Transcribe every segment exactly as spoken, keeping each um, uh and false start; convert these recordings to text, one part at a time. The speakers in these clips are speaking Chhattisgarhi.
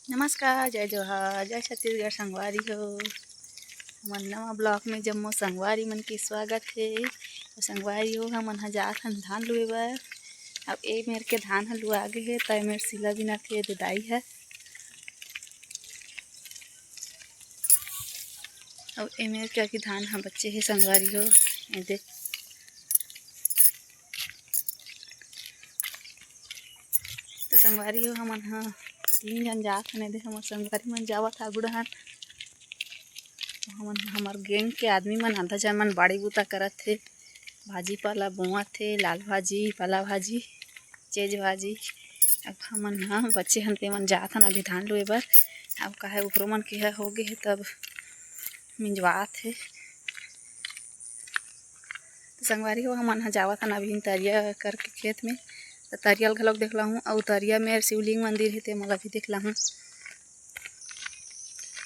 नमस्कार, जय जोहार, जय छत्तीसगढ़ संगवारी हो। हमर नवा vlog में जम्मो संगवारी मन के स्वागत हे। तो संगवारी हो, हमन ह जात हन धान लुए बर। अब ए मेर के धान ह लुआ गे हे, त ए मेर सिला बिनत हे दे दाई ह। अब ए मेर के अभी धान ह बच्चे हे संगवारी हो, ए दे। तो संगवारी हो, हमन ह तीन झन जात हन, एदे हमर संगवारी मन जावत ह आगू डहन। तो हमन, हमर gang के आदमी मन, आधा झन मन बाड़ी बूता करत हे, भाजी पाला बोवत हे, लाल भाजी, पाला भाजी, चेज भाजी। अब हमन ह बच्चे हन, तेमन जात हन अभी धान लुए बर। अब काहे ओकरो मन के ह होगे हे, तब मिंजवात हे। तो संगवारी हो, हमन ह जावत हन अभी तरिया करके खेत में। तो तरिया ल घलोक देख लाहूँ, अउ तरिया में शिवलिंग मंदिर हे, ते मोला भी देख लाहूँ।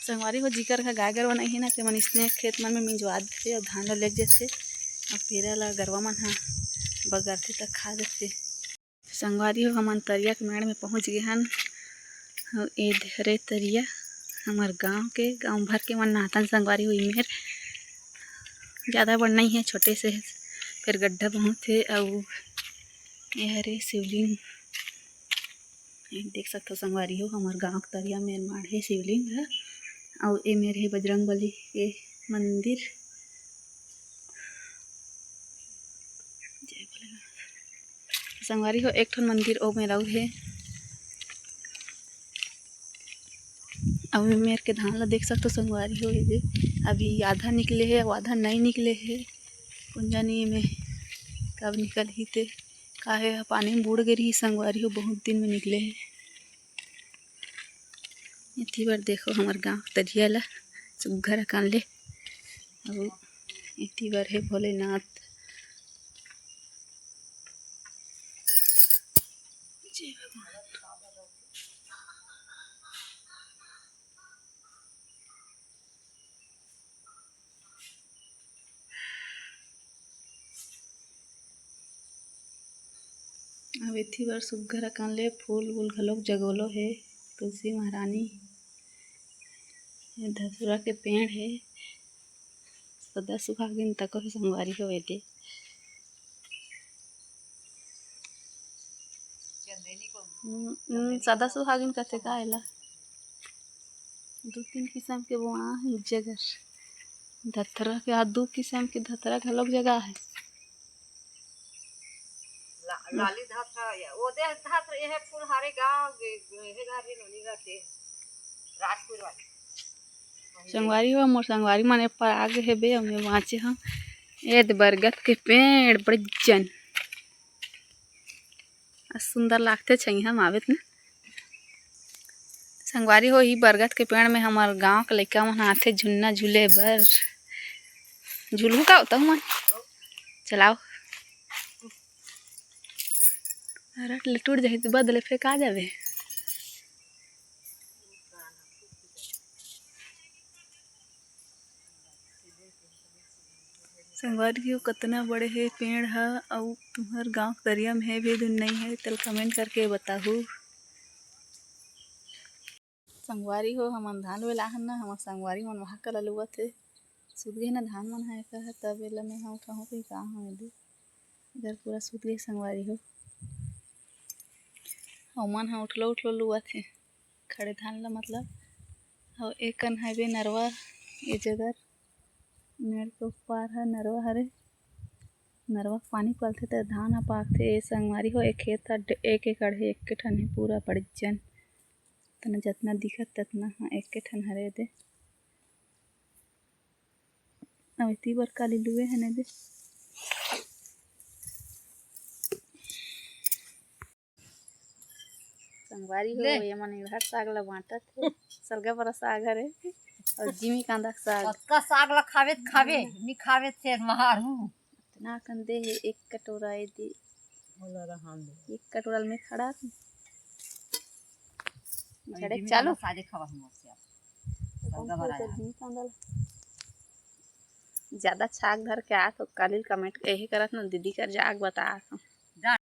संगवारी हो, जिकर घर गाय गरवा नइ हे ना, ते मन इसने खेत मन में मिंजवा देथे अउ धान ल लेग जथे। अउ पेरा ल गरवा मन ह बगरथे त खा देथे। संगवारी हो, हमन तरिया के मेड़ में पहुँच गे हन। अउ ए धरे तरिया हमर गांव के, गांव भर के मन नहाथन संगवारी हो। इमेर ज़्यादा बड़ नइ हे, छोटे से हे, फेर गड्ढा बहुत हे। अउ ए हरे शिवलिंग, ए देख सकथव संगवारी हो, हमर गांव के तरिया मेर माढ़े शिवलिंग ह। अउ ए मेर हे बजरंग बली के मंदिर। जय भोलेनाथ। संगवारी हो, एक ठन मंदिर ओ मेर अउ हे। अउ ए मेर के धान ला देख सकथव संगवारी हो, एदे अभी आधा निकले हे अउ आधा नइ निकले हे। कोन जानी एमे कब निकलही ते, काहे ह पानी में बूड़ गे रही संगवारी हो, बहुत दिन में निकले हे। एती बर देखो हमर गांव के तरिया ला सुग्घर अकन ले। अउ एती बर हे भोलेनाथ। जय भगवान। अब एती बर सुग्घर अकन ले फूल वूल घलोक जगोलो हे। तुलसी महारानी, ये धतूरा के पेड़ हे। सदा सुहागिन तको हे संगवारी हो एदे। हम्म, हम्म, सदा सुहागिन कथे का एला? दू तीन किसम के बोआ हे एक जगह। धतरा के, हाँ, दू किसम के धतरा घलोक जगह हे। ला-, लाली धतरा या, ओदे धतरा, एहे फूल हरे गाँव गे, एहे घर ही नोनी घर के, राजपुर वाली। संगवारी हो, मोर संगवारी मन ए पार आ गे हेबे, अउ मैं बाँचे हँव। एदे बरगद के पेड़ बड़े जन। अ सुंदर लागथे छइहां म आवे त ना। संगवारी हो, ही बरगद के पेड़ में हमर गांव के लइका मन आथे झुन्ना झूले बर। झूलहू का होता मन? चलाओ। अरे, ले टूट जाही त बदले फेंका जावे। संगवारी हो, कतना बड़े हे पेड़ ह, अउ तुम्हर गांव के तरिया में हे भी धुन नइ हे, तेला comment करके बताहू। संगवारी हो, हमन धान लुए ला हन ना, हमर संगवारी मन वहाँ कला लुवत हे। सुत गे ना धान मन ह एकर ह, तब एला मैं ह उठाहूँ कहीं का हूँ एदे। इधर पूरा सुत गे संगवारी हो। अउ मन ह उठलो उठलो लुवत हे। खड़े धान ला मतलब। अउ एकन हाईवे नरवा, ए जगह मेड़ के उस पार ह नरवा हरे। नरवा के पानी पलथे त धान ह पाकथे। ए संगवारी हो, ए खेत ह ड-, एक एकड़ हे, एके ठन हे पूरा बड़े जन। तना जतना दिखत ततना ह एके ठन हरे दे। अब एती बर काली लुए हने दे। संगवारी हो, ले। ये मन इहर साग ला बांटत हे। सलगा बरा साग हरे अउ जिमी कांदा के साग। कतका साग ला खावे त खावे, नी खावे त फेर मारू। इतना कन दे हे, एक कटोरा ए दे। बोला रहा हम दे। एक कटोरा में खड़ा। अरे झड़े जिमी चालू। कांदा सागे खावा हम मोर से। सलगा बरा यार। जिमी कांदा ला। ज्यादा छाग धर के आ तो काली comment एहे करत न दीदी कर जाग बता।